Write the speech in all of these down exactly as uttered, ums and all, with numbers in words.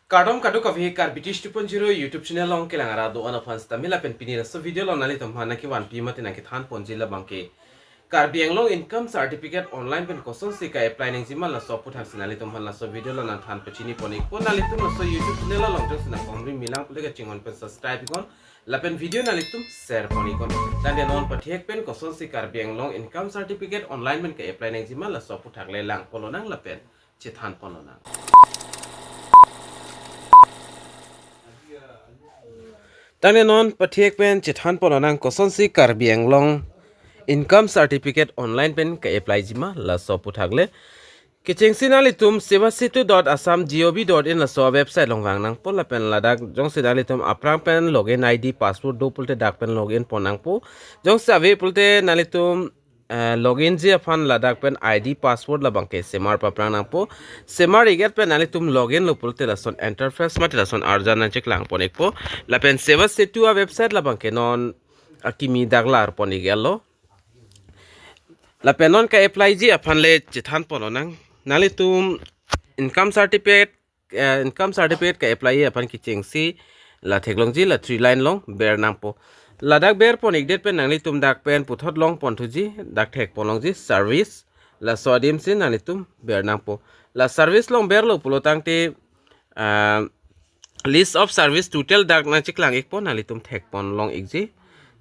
Kardom kadokave, Karbi Tish two point zero YouTube channel along kelang arat do-an aphan sitame lapen pini laso video along nanglitum aphan nangkevanpi mate nangkethan ponji labangke Karbi Anglong Income Certificate online pen kosonsi ka-apply nangjima laso aputhaksi nanglitum aphan laso video along nangthan pachini pon ikpo. Nanglitum laso YouTube channel along jongsi nangkehumri milang pule kachinghon pen subscribe iknon lapen video nanglitum share pon iknon. Tangte non pathek pen kosonsi Karbi Anglong Income Certificate online pen ka-apply nangjima laso aputhak le lang pon lonang lapen chethan pon lonang. Tangte non pathek pen chethan pon lonang kosonsi Karbi Anglong Income Certificate online pen ka-apply jima laso aputhak le. Kechengsi nanglitum sevasetu dot assam dot gov dot in laso website along vang nangpo lapen ladak jongsi nanglitum aphrang pen login I D password do pulote dak pen login pon nangpo. Jongsi ave pulote nanglitum eh, login ji aphan ladak pen I D password labangke semar paphrang nangpo. Semar ik-et pen nanglitum login lo pulote lason interface mate lason arjan nangcheklang pon ikpo. Lapen sevasetu a-website labangke non akimi dak lar pon ik-et lo. Lapen non ka-apply ji aphan le chethan pon lonang. Nanglitum income certificate, eh, income certificate ka-apply aphan kechengsi la theklongji la three line along ber nangpo. Ladak ber pon ik-det pen nanglitum dak pen puthot long pon thuji, dak thek pon longji service, laso adim si nanglitum ber nangpo. La service along berlo pulo tangte, ah, list of service total dak nangcheklang ikpo, nanglitum thek pon long ikji.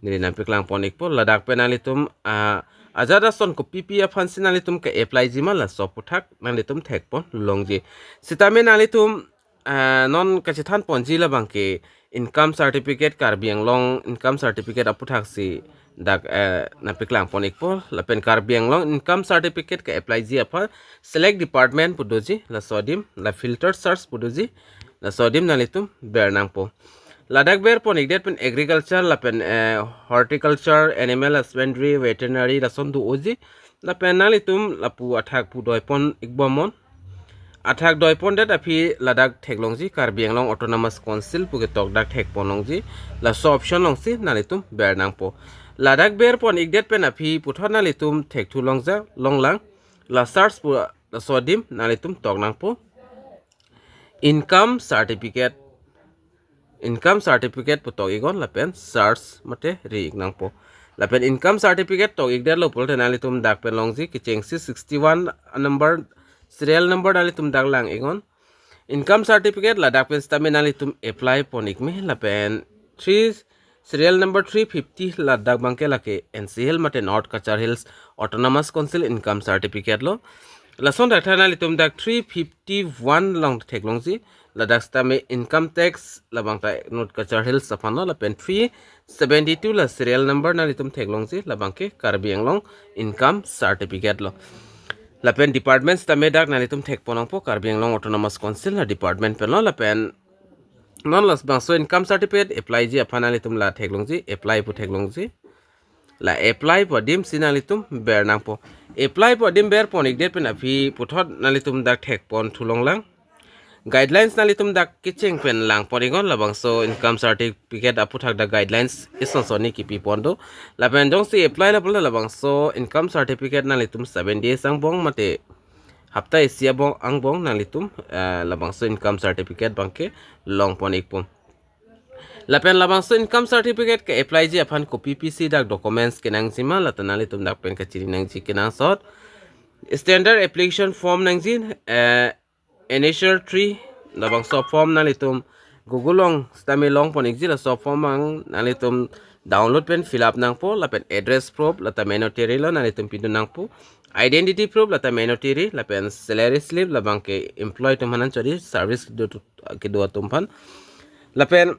Neli nangpeklang pon ikpo, ladak pen nanglitum, ah, ajat ason kopipi aphan si nanglitum ka-apply jima laso aputhak nanglitum thek pon longji. Sitame nanglitum, ah, non kachethan ponji labangke income certificate, Karbi Anglong income certificate aputhaksi dak, eh, nangpeklang pon ikpo. Lapen Karbi Anglong income certificate ka-apply ji aphan select department pu doji, laso adim la filter search pu doji, laso adim nanglitum ber nangpo. Ladak ber pon ik-det pen agriculture lapen, eh, horticulture, animal husbandry, veterinary lason do-oji. Lapen nanglitum lapu athak pu doi pon ikbom non. Athak doi pondet aphi ladak theklongji Karbi Anglong Autonomous Council pu ketok dak thek pon longji. Laso option alongsi nanglitum ber nangpo. Ladak ber pon ik-det pen aphi puthot nanglitum thekthu longja longlang. La search pu laso adim nanglitum tok nangpo. Income certificate, income certificate pu tok iknon lapen search mate ri ik nangpo. Lapen income certificate tok ik-det lo pulote nanglitum dak pen longji kechengsi sixty one number, serial number nanglitum dak lang iknon. Income certificate ladak pen sitame nanglitum apply pon ik me lapen three, serial number three fifty ladak abangke lake N C Hills mate North Cachar Hills Autonomous Council income certificate lo. Lason dak tha nanglitum dak three fifty one along theklongji. Ladak sitame income tax labang ta North Cachar Hills aphan lo lapen three seventy two la serial number nanglitum theklongji labangke Karbi Anglong income certificate lo. Lapen department sitame dak nanglitum thek pon nangpo Karbi Anglong Autonomous Council la department pen lo lapen non labangso income certificate apply ji aphan nanglitum la theklongji, apply pu theklongji. La apply pu adim si nanglitum ber nangpo. Apply pu adim ber pon ik-det pen aphi puthot nanglitum dak thek pon thu longlang. Guidelines nanglitum dak kecheng pen lang pon iknon labangso income certificate aputhak dak guidelines ison sonni kipi pon do. Lapen jongsi apply la pulo labangso income certificate nanglitum seven days angbong mate hapta isi abong angbong nanglitum, eh, labangso income certificate abangke long pon ikpo. Lapen labangso income certificate ka-apply ji aphan kopi pisi dak documents kenangjima lata nanglitum dak pen kachini nangji kenangsot. Standard application form nangji, eh, initial three labangso form nanglitum Google along sitame long pon ikji, laso form ang nanglitum download pen fill up nangpo lapen address proof lata mandatory lo nanglitum pidun nangpo. Identity proof lata mandatory lapen salary slip labangke employee atum aphan chori service do kedo atum aphan. Lapen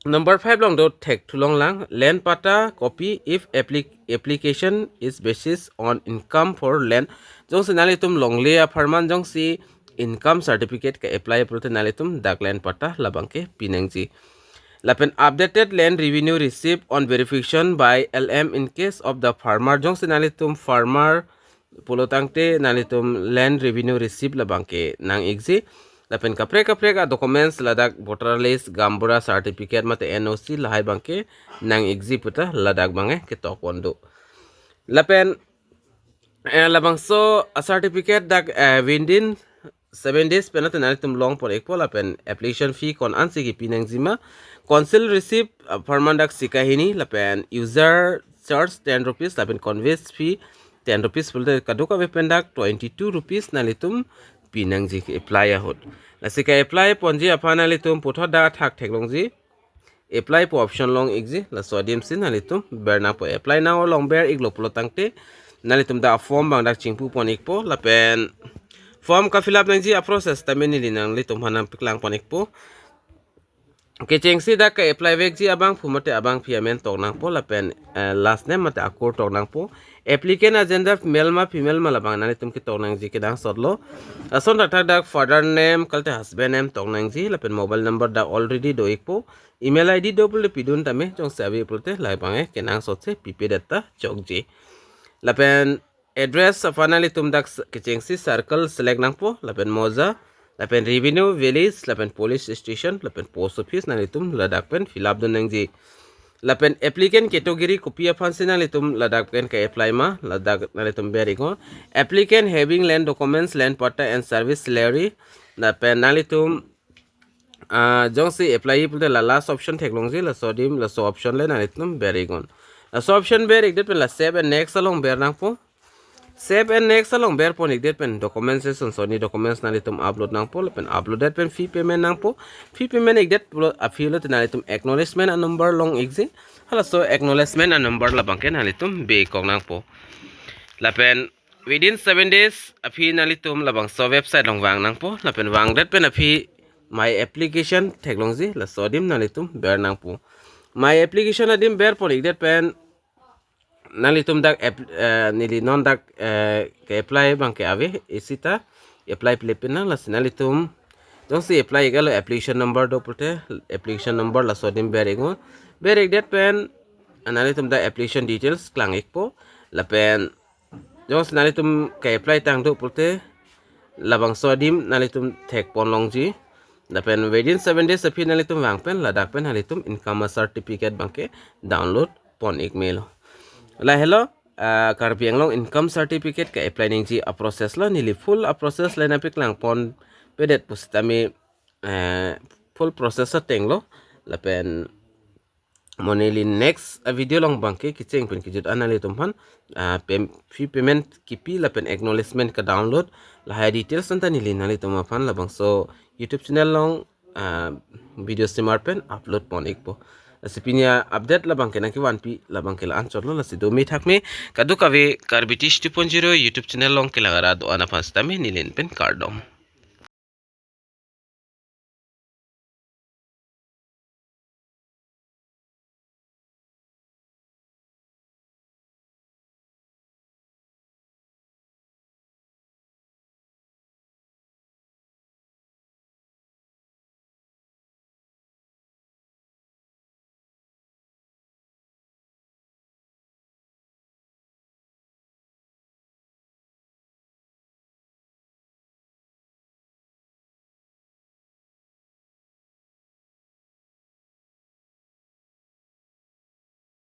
number five along do thekthu longlang land patta copy if applic-, application is basis on income for land. Jongsi nanglitum longle apharman jongsi income certificate ka-apply pulote nanglitum dak land patta labangke pinangji. Lapen updated land revenue receipt on verification by L M in case of the farmer. Jongsi nanglitum farmer pulo tangte nanglitum land revenue receipt labangke nang ikji. Lapen kaprek kaprek a-documents ladak voter list, gaonbura certificate mate N O C lahai abangke nang ikji puta ladak abangke ketok pon do. Lapen, eh, labangso a-certificate dak, eh, within seven days pen nanglitum longpon ikpo lapen application fee ko-an si kipi nangjima. Council receipt apharman dak sika hini lapen user charge ten rupees lapen conveyance fee ten rupees pulote kadokave pen dak twenty two rupees nanglitum pi nangji ke-apply ahut. Lasi ke-apply ponji aphan nanglitum puthot dak athak theklongji. Apply pu option long ikji, laso adim si nanglitum ber nangpo. Apply now along ber iklo pulo tangte nanglitum dak form abang dak chingpupon ikpo lapen form ka-fill up nangji a-process tame neli nanglitum aphan nangpaklangpon ikpo. Kechengsi dak ke-apply vekji abangphu mate abangpi amen tok nangpo lapen, eh, last name mate akur tok nangpo. Applicant a-gender male ma female ma labang nanglitum ketok nangji kenangsotlo. Lason thakthak dak father name kalite husband name tok nangji lapen mobile number dak already do ikpo. Email I D do pulote pidun tame, jongsi ave pulote labang ke kenangsotsi pipedet ta chokji. Lapen address aphan nanglitum dak s-, kechengsi circle select nangpo lapen moza lapen revenue, village lapen police station lapen post office nanglitum ladak pen fill up dun nangji. Lapen applicant category kopi aphan si nanglitum ladak pen ke-apply ma, ladak nanglitum ber iknon. Applicant having land documents, land patta and service salary. Lapen nanglitum, ah, jongsi apply pulote la last option theklongji, laso adim, laso option le nanglitum ber iknon. Laso option ber ikdet pen la save and next along ber nangpo. Save and next along berpon ikdet pen documents section, soni documents nanglitum upload nangpo lapen upload det pen fee payment nangpo. Fee payment ikdet pulo aphi pulote nanglitum acknowledgement a-number long ikji. Halaso acknowledgement a-number labang ke nanglitum be kok nangpo. Lapen within seven days aphi nanglitum labangso website along vang nangpo. Lapen vangdet pen aphi my application theklongji, laso adim nanglitum ber nangpo. My application adim berpon ikdet pen nanglitum dak app-, eh, neli non dak, eh, ke-apply abang ke ave, isi ta apply pile pin nang. Lasi nanglitum jongsi apply iklo application number do pulote application number laso adim ber iknon. Ber ikdet pen nanglitum dak application details klang ikpo. Lapen jongsi nanglitum ke-apply tang do pulote labangso adim nanglitum thekpon longji. Lapen within seven days aphi nanglitum vang pen ladak pen nanglitum income certificate abang ke download pon ik melo. Lahelo, ah, Karbi Anglong income certificate ke-apply nangji a-process lo. Neli full a-process le nangpaklangponpedet pusitame, eh, full process ateng lo. Lapen mo neli next a-video along abang ke kecheng pen kejut an nanglitum aphan, ah, pem-, fee payment kipi lapen acknowledgement ka-download lahai details anta neli nanglitum aphan labangso YouTube channel along, ah, video simar pen upload pon ikpo. Lasi pini a-update labang ke nangkevanpi labang ke la-an chotlo. Lasi dome thakme kadokave Karbi Tish two point zero YouTube channel along kelang arat do-an aphan sitame neli pen kardom.